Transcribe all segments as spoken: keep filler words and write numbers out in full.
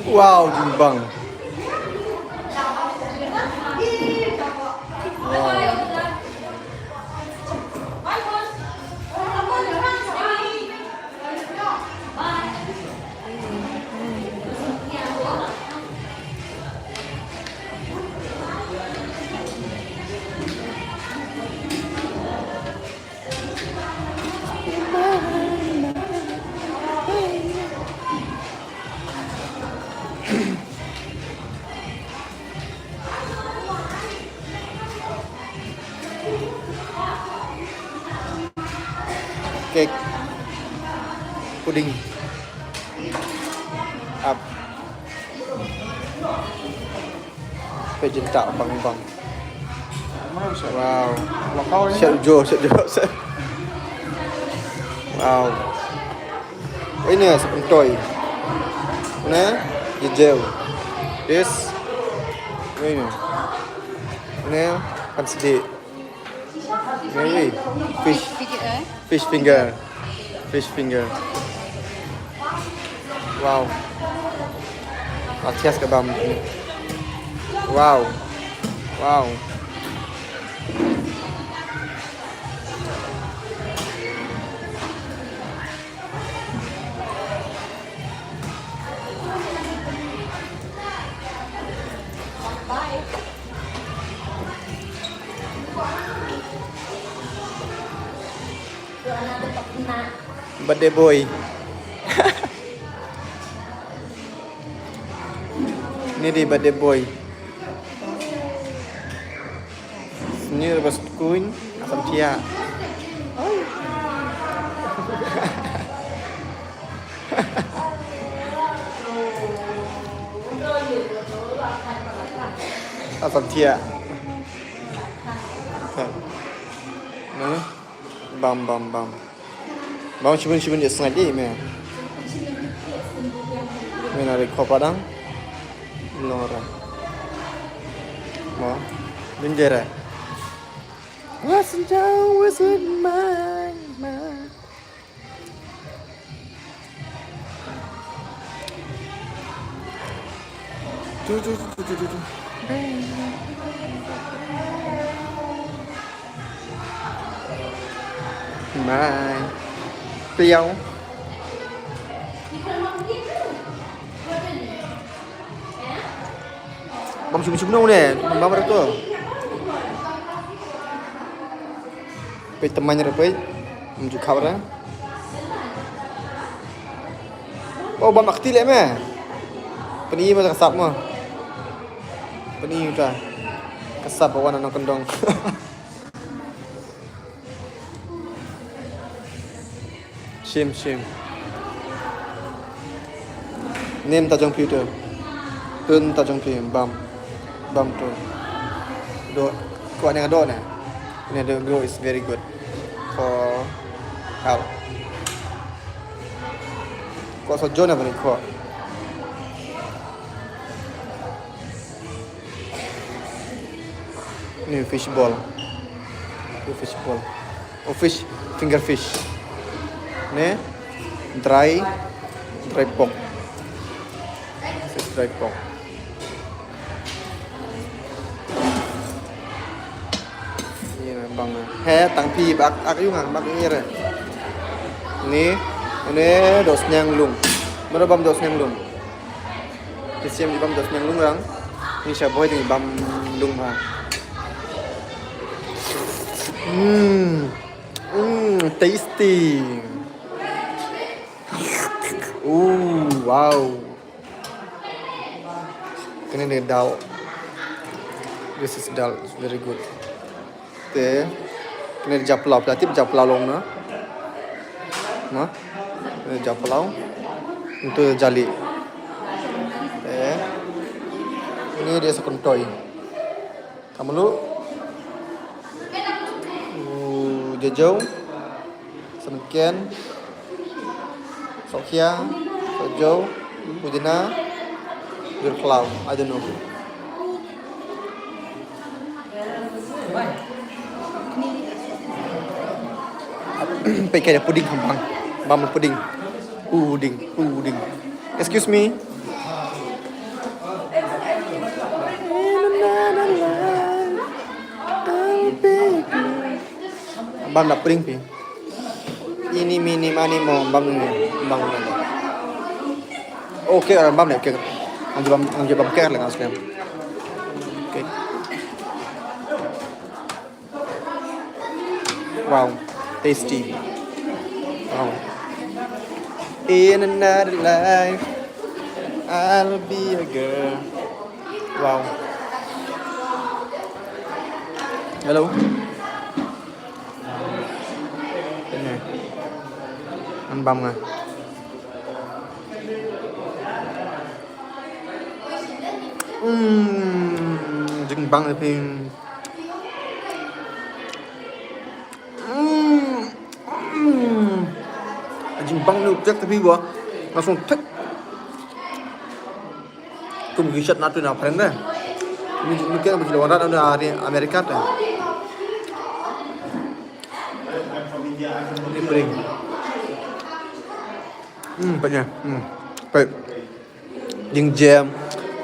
Wow, jingbang. Wow. Cake. Pudding. Ap. Peit jingtah bang bang. Wow. Shet jo, shet jo, shet. Wow. Oi ne, sa pyntoy. Ne? Jejeu. This. Oi ne. Ne? Kan sedih. Maybe. Fish. Fish finger. Fish finger. Wow. Atias ka bam. Wow. Wow. Birthday boy. Ni di birthday boy. Sni bas kuin asam tia. Asam tia. Nah, bam bam bam. Bam shibun shibun je sngai di me. Me na ri khopa dang. Lora. Mo. Binjera. Wasn't always with my mind. Tu tu tu tu tu tu. Bye. Pliau. Bam sum sum nong ne, bam ra to. Peit tymmen ra peit. Ym ju khap ra. Oh, bam akti le me. Pyni ma ka sap ma. Pyni uta. Ka sap ba wan na nongkyndong. Shim, shim. Nym ta jong phi tu. Tun ta jong phi bam. Bam tu. Do. Ko ne do ne. Ne do grow is very good for health. Ko sa jona bani ko. Ni fish ball. Ni fish ball. Oh, fish, finger fish. Ni dry, dry pork. This is dry pork. Ni bang. He, tang phi bak ak yung bak ni re. Ni, ni do sniang lung. Mano bam do sniang lung. Ki siem ki bam da sniang lung rang. Ni sha boi ding bam lung ha. Mm. Mm, tasty. Ooh, wow. Kane ne dal. This is dal. It's very good. Te, kane japlau, pla tip japlau long na. Na? Kane japlau. Itu jali. Te, ini dia sekuntoi. Kamalu. Uh, jajau. Semken. Sokhia, sojo, pudina, jurklau, I don't know. Peit ka puding khampang, bam puding. Pudding, pudding. Excuse me. Bam da pudding phi. Ini mini mani mo bam ni, bam ni. Okay, bam ni, okay. Anjir bam, anjir bam care lang asli. Okay. Wow, tasty. Wow. In another life, I'll be a girl. Wow. Hello. Ini. An bam nga. Hmm, jingbang ni phi. Hmm. Hmm. Jingbang ni u tek tapi ba. Langsung tek. Kum gishat natu na friend deh. Ni ni kena bagi lawan rat na Amerika tu. Ni pring. Hmm, pait ïa. Hmm. Pait. Jing jam,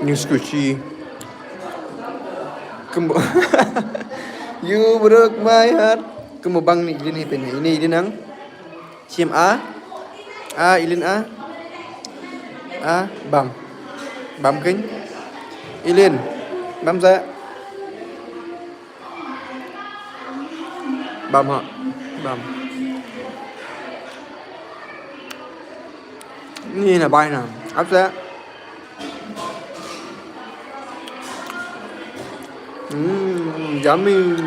jing squishy. Kumba. You broke my heart. Kumba bang ni, ini peit ni. Ini, ini nang. Sim a. A, ilin a. A, bam. Bam kein. Ilin. Bam sa. Bam ha. Bam. Ni na bai na. Ap sa. Hmm, yummy.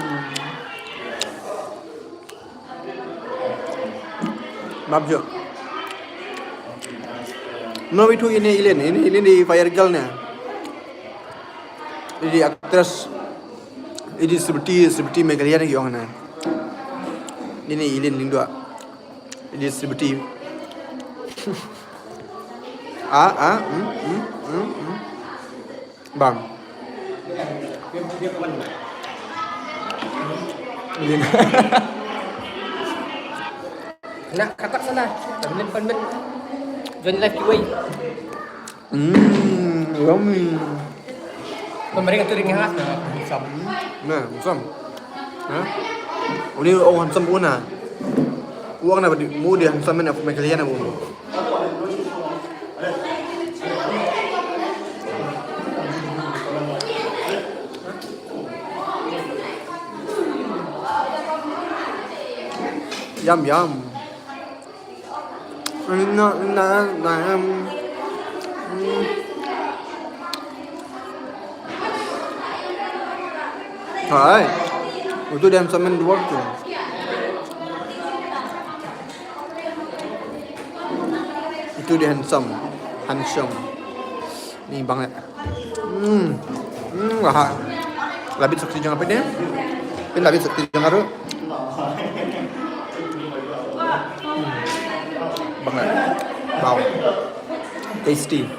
Bam ju. No, itu ini ilin, ini ilin di Fire Girl na. Ini actress. Ini celebrity, celebrity Meghalaya na ki ong na. Ini ilin lingdua. Ini celebrity. Ah, ah, hmm, hmm, hmm, hmm. Bang. Ilin. Nak katak sana. Pemit, pemit. Join live giveaway. Hmm, yummy. Pemerintah tu ring khas na. Sam. Na, sam. Ha? Uni ong handsome una. Uang na badi mu di handsome na Meghalaya na bu. Yum, yum. Hai. Utu dia handsome dua tu. Itu dia handsome. Handsome. Ni bang eh. Hmm. Hmm, wah. Labit sakti jong apa ni? Pin labit sakti jong aru. Hmm. Bang eh. Wow. Tasty.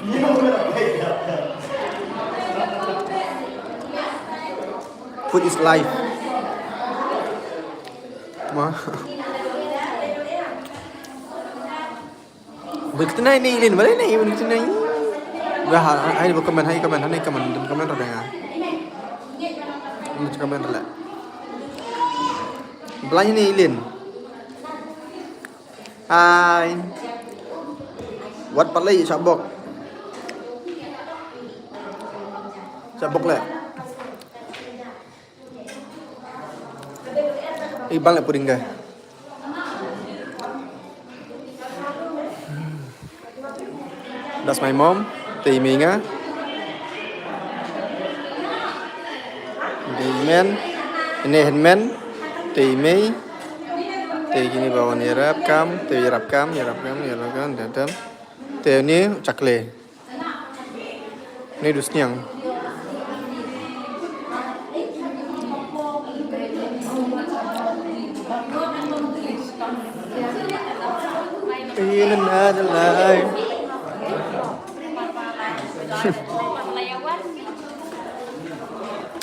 Food is life. Wah. Bukti nai ni ilin, balik nai ilin bukti nai. Dah, hai, hai, komen, hai, komen, hai, komen, komen rada ya. Komen rada. Belanja ni ilin. Hai. Wat palai sabok. Sabok le. Ibang le puding ga. That's my mom. Te i mei nga. Te i men. Ine hen men. Te i mei. Te kini ba wan ïarap kam. Te ïarap kam, ïarap kam, ïarap kam, ïarap kam. Te ni chakle. Ni dus niang. In another life.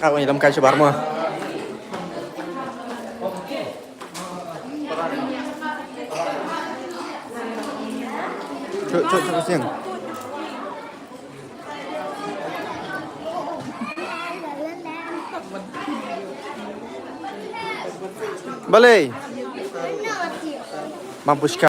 Aku nyelam kai sebar mah. Chok, chok, chok, siang. Balei? Mampus ka.